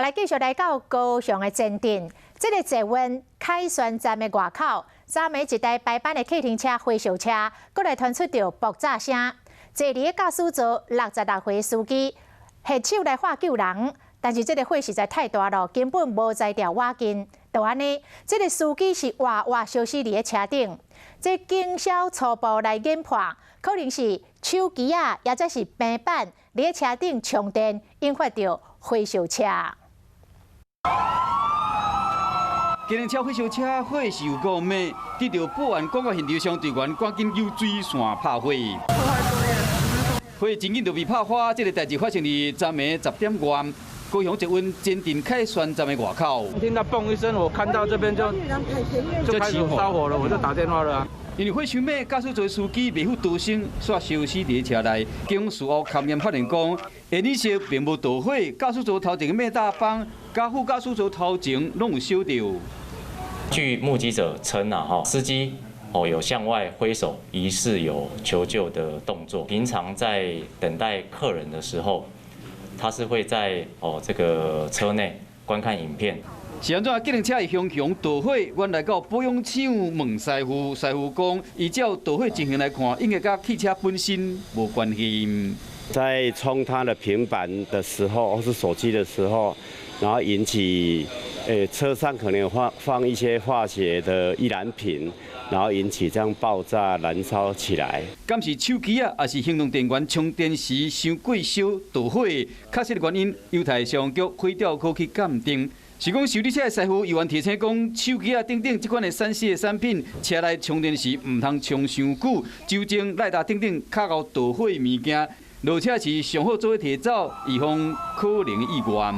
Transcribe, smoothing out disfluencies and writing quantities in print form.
來繼續來到高雄的前鎮，這个捷運凱旋站的外口，昨暝一台白班的客停車火燒車，閣來傳出著爆炸聲。坐佇咧駕駛座66歲司機，下手來喝救人，但是這个火實在太大了，根本無才調倚近。就按呢，這个司機是活活燒死佇咧車頂。這警消初步來研判，可能是手機仔，抑者是平板佇咧車頂充電，引發著火燒車。計程車火燒車火勢有夠猛，得著報案趕到現場，消防隊員趕緊用水傘拍火。火真緊就被拍花，這个代誌發生佇昨暝10點外，高雄捷運前鎮凱旋站的外口。聽到嘣一聲，我看到這邊就開始燒火了，我就打電話了。因為火傷猛，駕駛座司機袂赴逃生，煞燒死佇車內。警事後勘驗發現講，煙色並無導火，駕駛座頭前的馬達枋，佮副駕駛座頭前攏有燒著。據目擊者稱啊，哈，司機哦有向外揮手，疑似有求救的動作。平常在等待客人的時候，他是會在哦這個車內觀看影片。是按怎？計程車會熊熊導火，阮來到保養廠問師傅，師傅講，依照導火情形來看，應該佮汽車本身無關係。在充他的平板的時候，或是手機的時候，然後引起，車上可能有放放一些化學的易燃品，然後引起這樣爆炸燃燒起來。敢是手機啊，抑是行動電源充電時傷過燒導火？確實的原因，有待消防局火調科去鑑定。是講修理車的師傅猶原提醒講，手機啊等等這款的3C 的產品，車內充電時毋通充傷久，酒精、賴打等等較𠢕導火物件，落車時上好做伙提走，預防可能意外。